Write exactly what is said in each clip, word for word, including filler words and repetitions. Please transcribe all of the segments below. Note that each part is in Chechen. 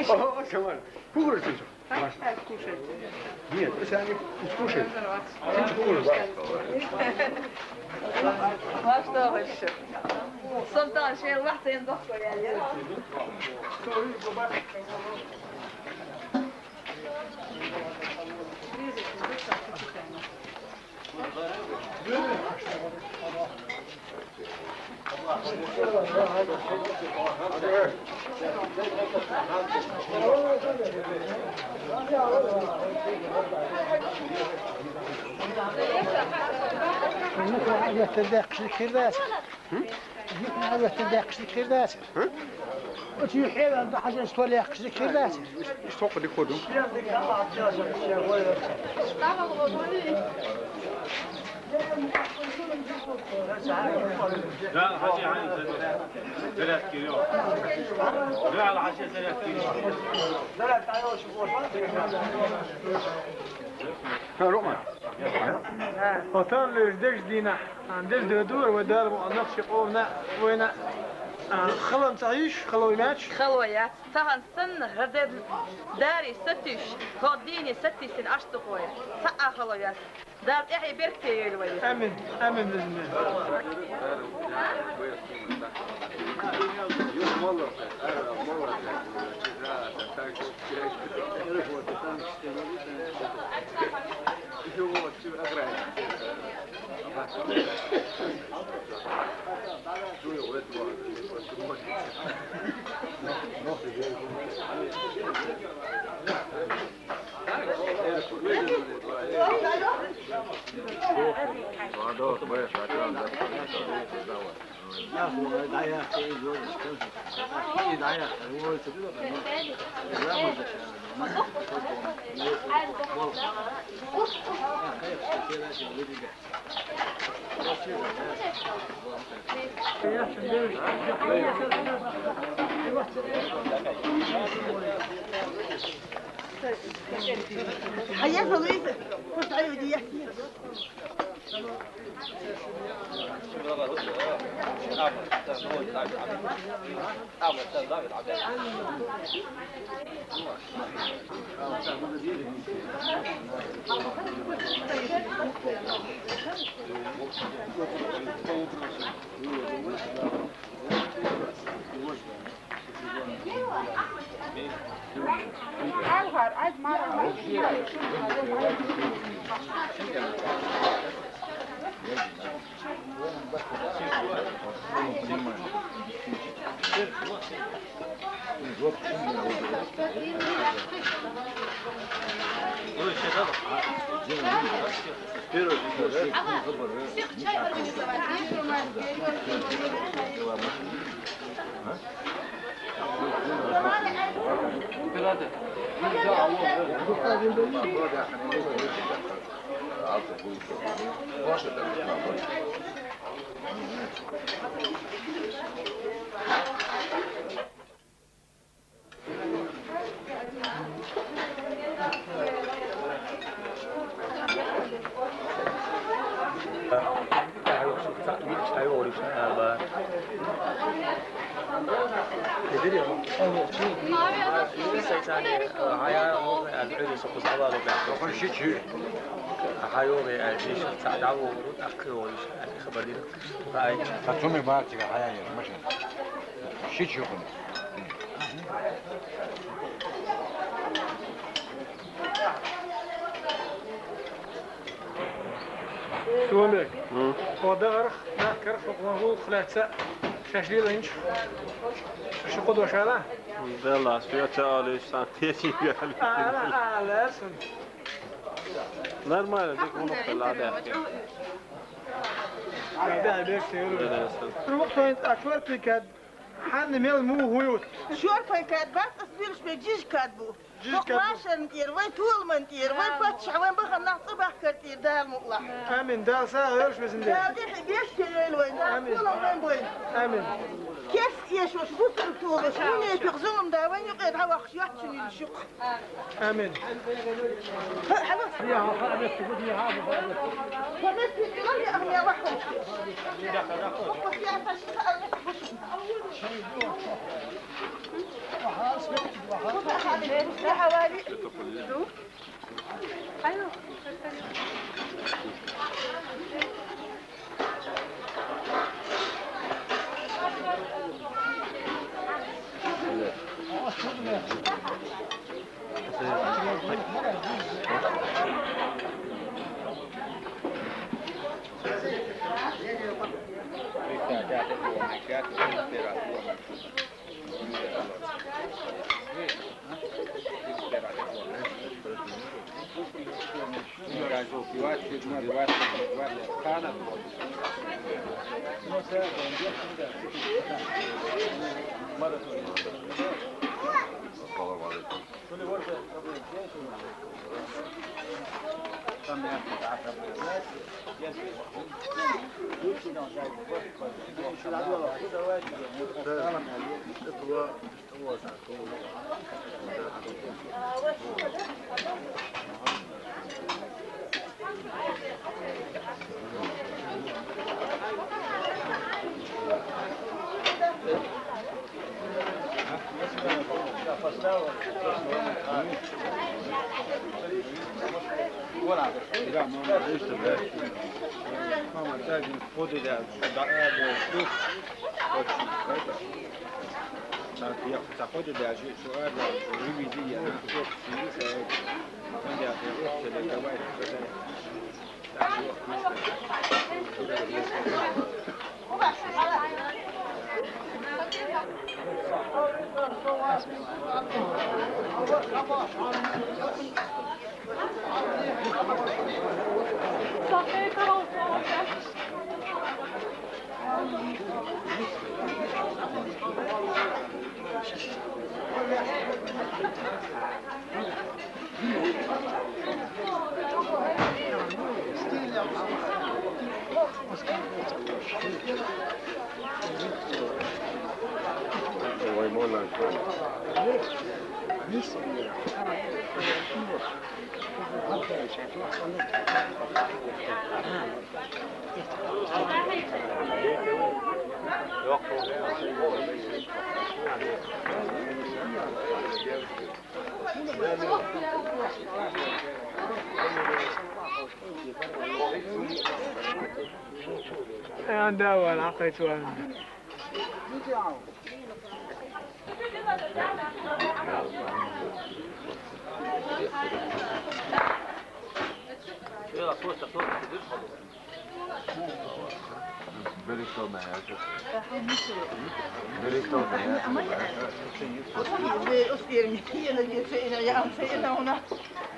Ого, Шамал, кушай. Нет, если они кушают, ты же кушаешь. Ва что вообще? Султан, шел, вахтен дохуя. Yeter de kişilik kirvesi. Hı? Yeter de kişilik kirvesi. Hı? Ötüyü evvel daha sen stol yakışık kirvesi. İşte o kadar koydum. Gel hacı, hani sen de. Zeret geliyor. Gel hacı, zeret geliyor. Ha, Lokman. Otan lüş dej dina. Dej de dur ve dal bu annak şey olna, oyna. Xalam tayiş, xalo ilaç. Xalo ya. Tahan sın hırdet dari satış, hordini satışın açtı koy. Sa'a xalo ya. Dar ehi berke yel vay. Amin. Amin bizim. Сомер. Ода арх, нах карх, хохлангу, хлаца, шашлил инч. Шуку дошала. Да ла, сюя ча али, сан течи гали. Ала, ала, сун. Нормально, дика гӀулакх хилла, Ӏа даьхкина. Ӏа даьхкина, деррига. Рухсойн цӀа шорпай кад, хьанна мел муха хӀу ютт? Шорпай кад бац, ас буьлуш берг жижиг кад бу. Жижиг кад бу. Вай машенна тӀера, вай толаман тӀера, вай паччахьа, вай бахам нах цӀа бахкар тӀера Дала мукълахь. Амин. Дала сагӀа йойла шун, везан Даьла. Дала тӀехь бехке йойла вайн, Дала толам вайн бойла. Амин. Керс эшош, бусург тохаш, хӀунда аьлча зулам да вайн юкъе дӀавахаш, йоццун йилла шух. Амин. Ай, ан да ван, Ӏа кхайча ван.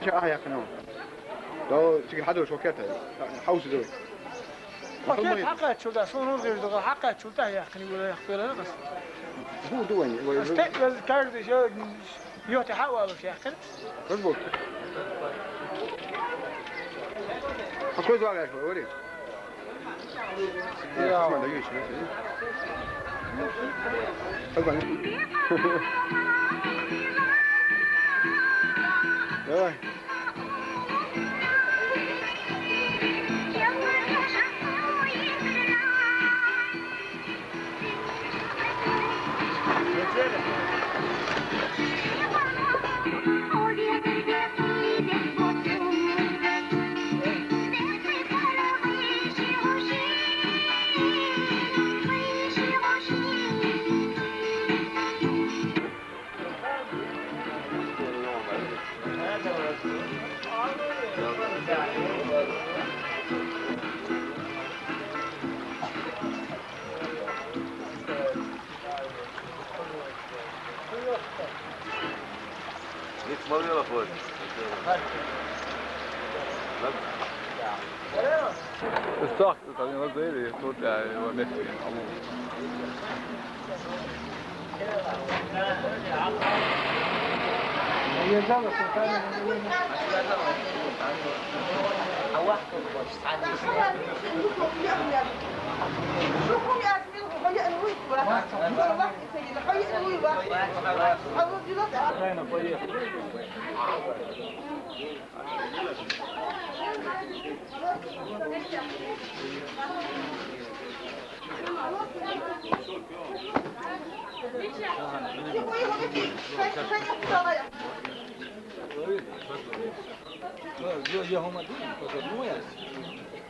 Ча, а, яхна. До, цига хьадо, шо кета. Хьауса дой. Хьо кета хьакхаьччул да, суна гӀур гӀир дугӀа, хьакхаьччул тӀехьа яьккхина, вала яьккхина, яьккхина. ХӀу ду вайн, вай. Стеклал каждый шо, йоте хьа валуш яьккхина. Разбор. А кой звал яшка, говори? Я. Хозман, да, ещё, ещё. Хозман. Давай. Ник малвела ходит. Ist doch, das hat immer sehr, der Tod, der war nicht.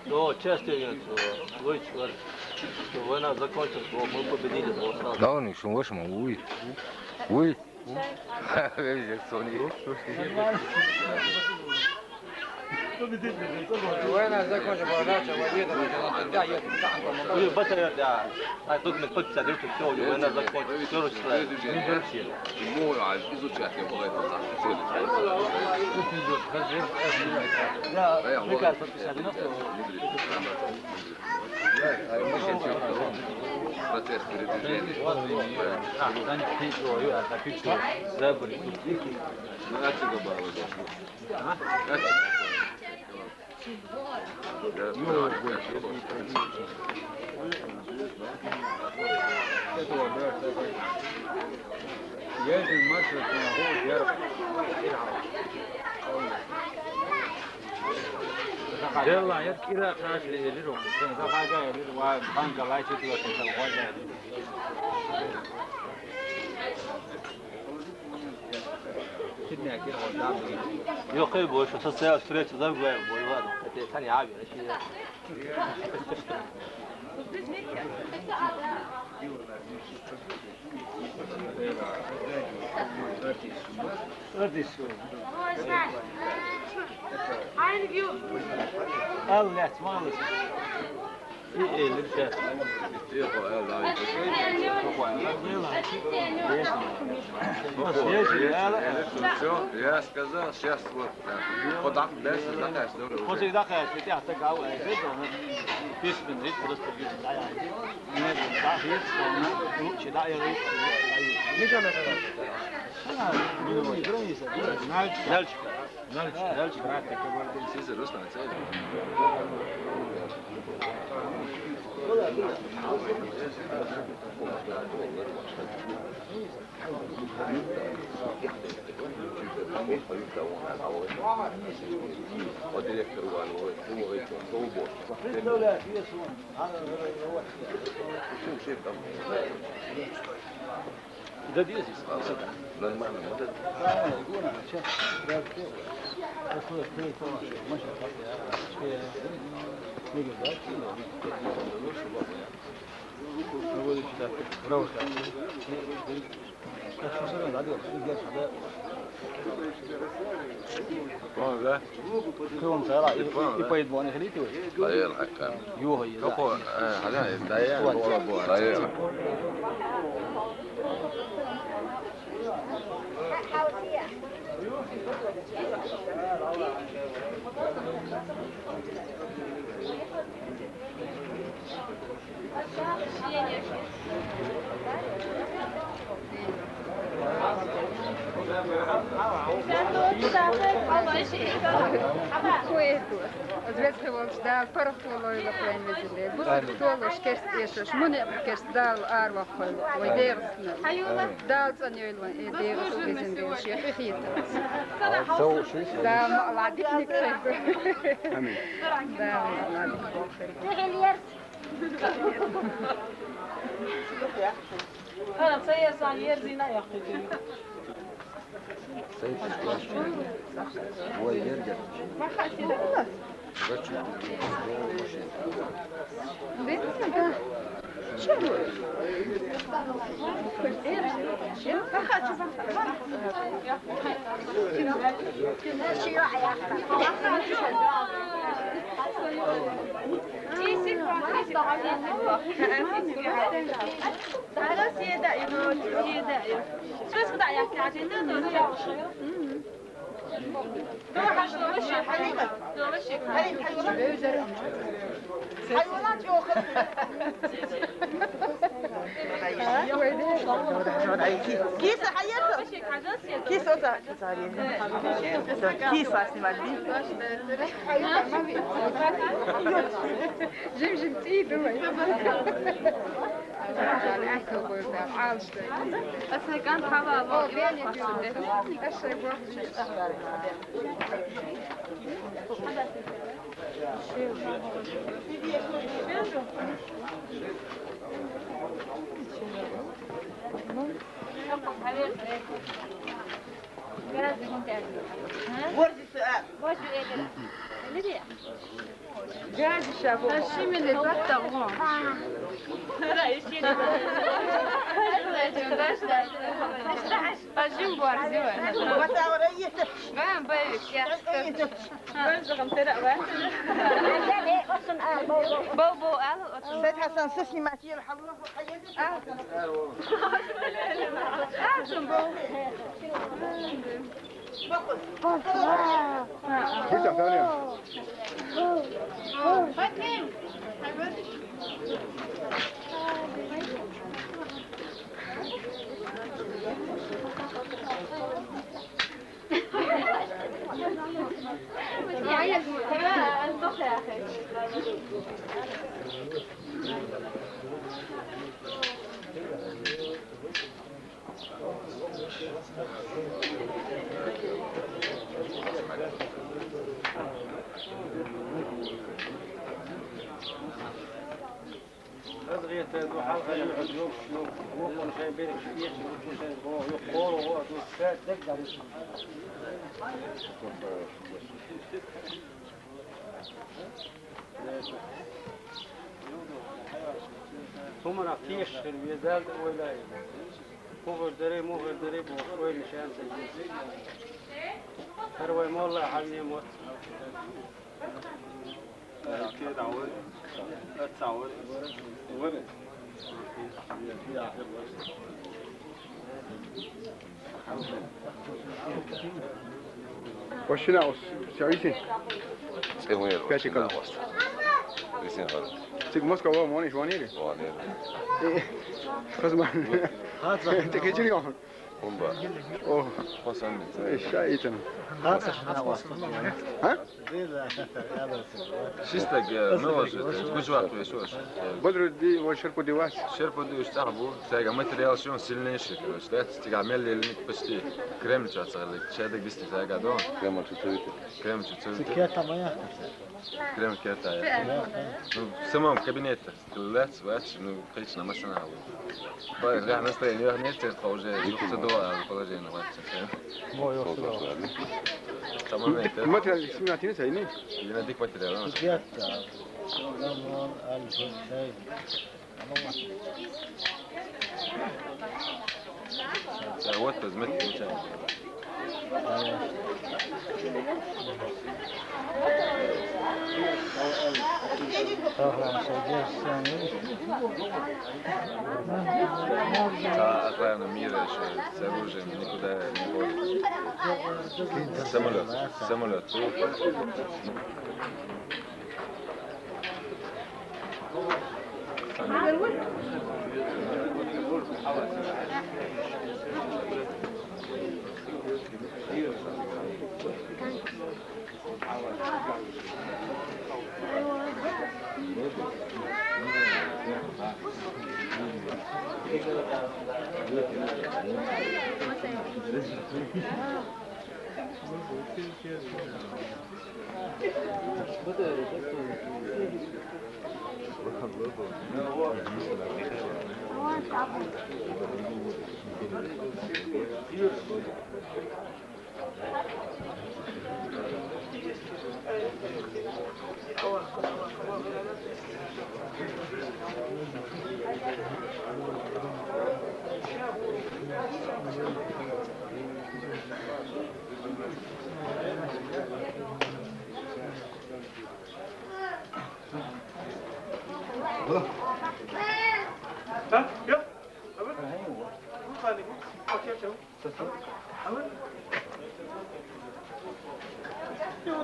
До части нет, слышь, что война закончилась, вот мы победили, вот так. Да он еще, в общем, уй. Уй. Везде Sony. Война закончилась, да, я там, да, я там. Уже батарея, да. А тут мы подсадили, что всё, уже война закончилась. Всё, что не зачем. Ему, а, изучать его это. Да, приказ подписали, ну, что? Процесс передвижения. А, да, не пить, ой, а, так и что? Забыли. Ну, отсюда было, да. А? Отсюда. Дело, я кира кашли или ром. Сен захага или ва банка лайчи туа сен захага. Сидней кира ва дамби. Йоқай, больше социал встреча забываем, больше. Это тани аби, это Ардис. Аллах, малыш. И элир сейчас. Всё, я сказал, сейчас вот. Куда дальше закажешь? После закажешь, ты так, так, а, а, это, ну, письменный, просто, да, я, не знаю, да, есть, что, ну, лучше, да, я, я, я. Нальчик. Нальчик. Нальчик. Нальчик. Сиз Руслан, сиз. Представляю, есть он. Да, здесь. Нормально, вот это. Проводит сюда. Браво. Ага. Кылым сара и, и, и поедбоны хилити вы. Лаер хакан. Юха, да. Токо, э, хада, да, я, бора, бора. Лаер. Хойду. Зверского Дала паргӀатволойла вайн везиле. Бузерг толаш керст эшаш, муни керст Дала арвахойла вай дегӀсна. Дала цӀанойла вай э дегӀс везин деш, я хихита. Дала ма ладикник херду. Амин. Дала ма ладикник херду. Ана ца ерзан ерзина яхиди. حليمة. حليمة، حيوانات. حيوانات يوخر. كيسة حياتها. كيسة وتع-، كيسة سنة. جيم جيم تيدو. بس هي كانت حلوة. Ворди سؤال. Ворди سؤال. Ворди سؤال. Ворди سؤال. Пожим борзима. Ватаурайи тапш. Ва, бави, я. Бави, загам, тера, ва. Бави, бави, ал, от. Сет Хасан, су снимать, ир, хавлу, хайя. А. А, зум, бави. Бави. Бави. Бави. Huma raftiyeş hırviye zeldi oylayı. Kuhur dere, muhur dere bu oyun şansı. Her vay molla havine mot. Ošina, os-, servisi? Pjatjekal. Cik Moskava, moni, švaniri? Kazman. Te kečini on. Onda. Oh. Hosan. Šaitan. Ha? Šistak, e, Miloš, kuč vakti veš. Bodro di, vo šerpo di vas. Šerpo di, štabu, tega materijal še on silnejši, короче, da, tega mel je lik почти Kreml će cali, će da gisti tega do. Kreml će caviti. Kreml će caviti. Kreml keta, ja. No, samo kabineta. Lec, već, no, krično, ma se nalo. Pa, ja, настроение, ja, ne, će to уже, se do, ali положение, već, se. Samo ne, te. Materijal, svi na tine, sa, ne? Ili na dik materijal, no? Getta. Tamam, al, şey. Tamam. Sen ot, hizmet edeceğim. Та охрана мира, что с оружием никуда не ходит. Самолёт, самолёт.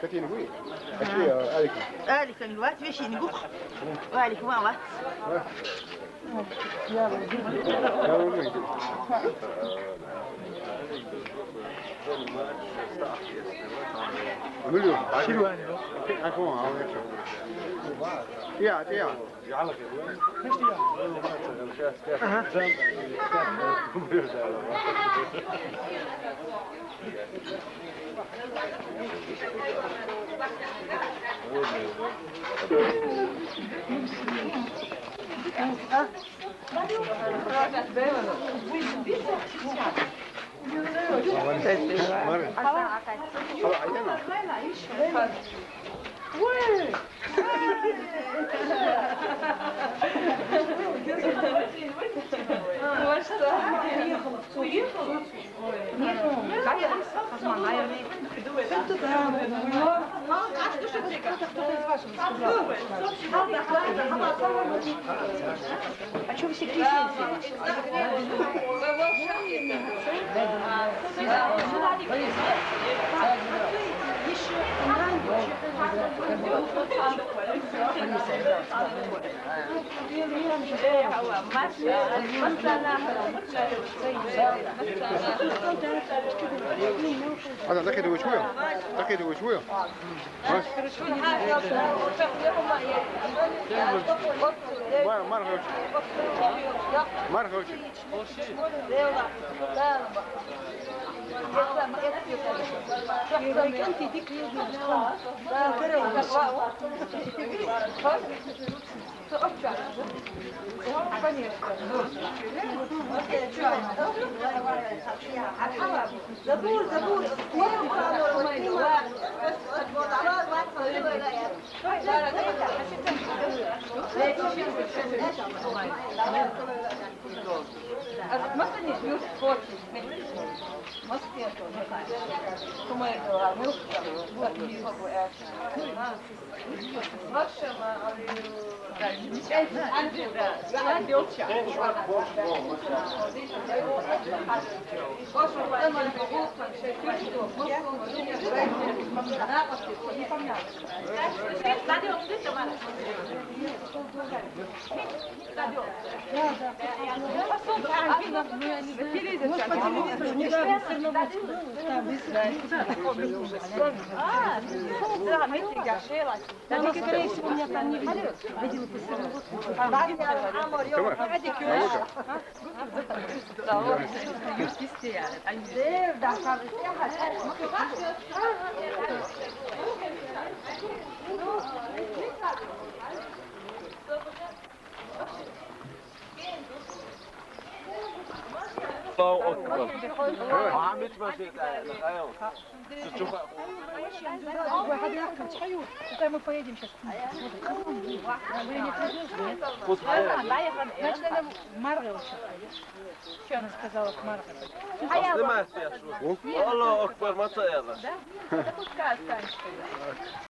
Katini wi. Ashi, uh, Alika. Alika ni wat, we shi ni buk. Wa Alika wa wat. Amuyo. Shilu ani lo. Ako, ako. Ya, ya. А чё вы все кричите? هذا دقيقة وشوية. دقيقة وشوية. ما، ما رغوش. ما رغوش. الله أكبر. Мухаммед, ما شاء الله. Давай, мы поедем сейчас. Значит, она Маргел. Что она сказала к Маргел? الله أكبر, ما شاء الله. Да? Да пускай останется.